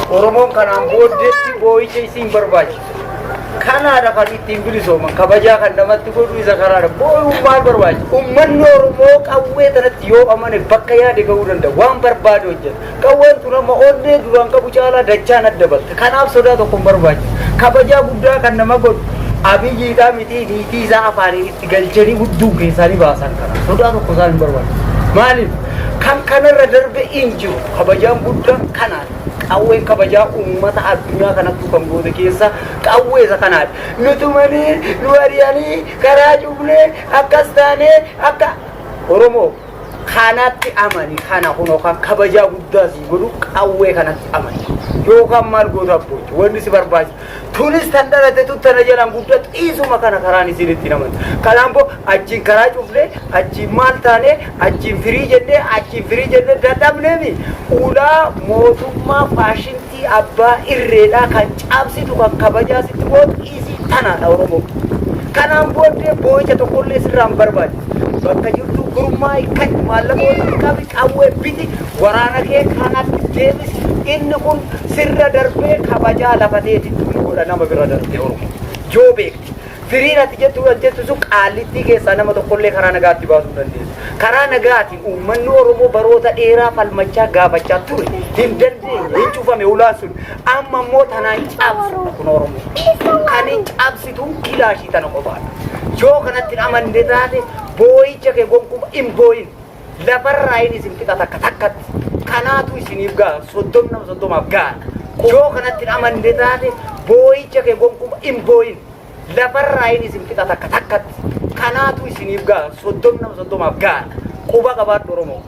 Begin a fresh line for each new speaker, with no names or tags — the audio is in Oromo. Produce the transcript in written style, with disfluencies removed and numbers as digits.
Oromoon kanaan booddeetti boo'icha isiin barbaachisu. Kanaadha kan ittiin bilisooman, kabajaa kan namatti godhu isa kanaadha. Boo'uun maal barbaachisa? Uummanni Oromoo qawwee tanatti yoo amane bakka yaade ga'uu danda'a. Waan barbaade hojjeta. Qawween tun amma onnee duraan qabu caalaa dachaan adda balte. Kanaaf sodaa tokko hin barbaachisu. Kabajaa guddaa kan nama godhu Abiyyiidhaa miti, niitii isaa afaaniin itti galchanii hudduu keessaanii baasan kana. Sodaa tokko isaan hin barbaachisu. Maaliif? Kan kanarra darbe hin jiru. Kabajaan guddaan kanaadha. Qawween kabajaa uummata addunyaa kanattuu kan goote keessa qawwee isa kanaadha. Nu tumanii, nu ari'anii, karaa cufnee, akkas taanee, akka Oromoo kanatti amani, kana kunoo kan kabajaa guddaa sii godhu qawwee kanatti amani. Yookaan maal goota abboochi, wanni si barbaachisu. Tunis tan dhalate tun tana jalaan guddattu isuma kana karaan isin ittiin amantu. Kanaan boo achiin karaa cufnee, achiin maal taanee, achiin firii jennee, achiin firii jennee dadhabneemi ulaa mootummaa faashintii abbaa irreedhaa kan cabsitu, kan kabajaa sitti gootu isii tanaadha Oromoo. Kanaan booddee boo'icha tokkollee sirraa hin barbaachisu. Bakka jirtu gurmaa'i, kan maallaqa walitti qabi, qawwee biti, waraana kee kanatti deebisi. Inni kun sirra darbee kabajaa lafa teetitti nu godha, nama bira darbee Oromoo. Yoo beekte. Firiin ati jettu kan jettu sun qaallittii keessaa nama tokkollee karaa nagaatti baasuu hin dandeessu. Karaa nagaatiin uummanni Oromoo baroota dheeraa falmachaa gaafachaa ture. Hin dandeenye, hin cufame ulaan sun. Amma immoo tanaan cabsu kun Oromoo. Kan hin cabsitu kilaashii tana qofaadha. Yoo kanatti hin amanne taate boo'icha kee gonkumaa hin boo'in. Lafarraa inni isin fixa takka takkatti. Kanaatu isiniif ga'a. 30 nama 30f ga'a. Yoo kanatti hin amanne taate boo'icha kee gonkumaa hin boo'in. Lafarraa inni isin fixa takka takkatti. Kanaatu isiniif ga'a. 30 nama 30f ga'a. Quba qabaadhu Oromoo.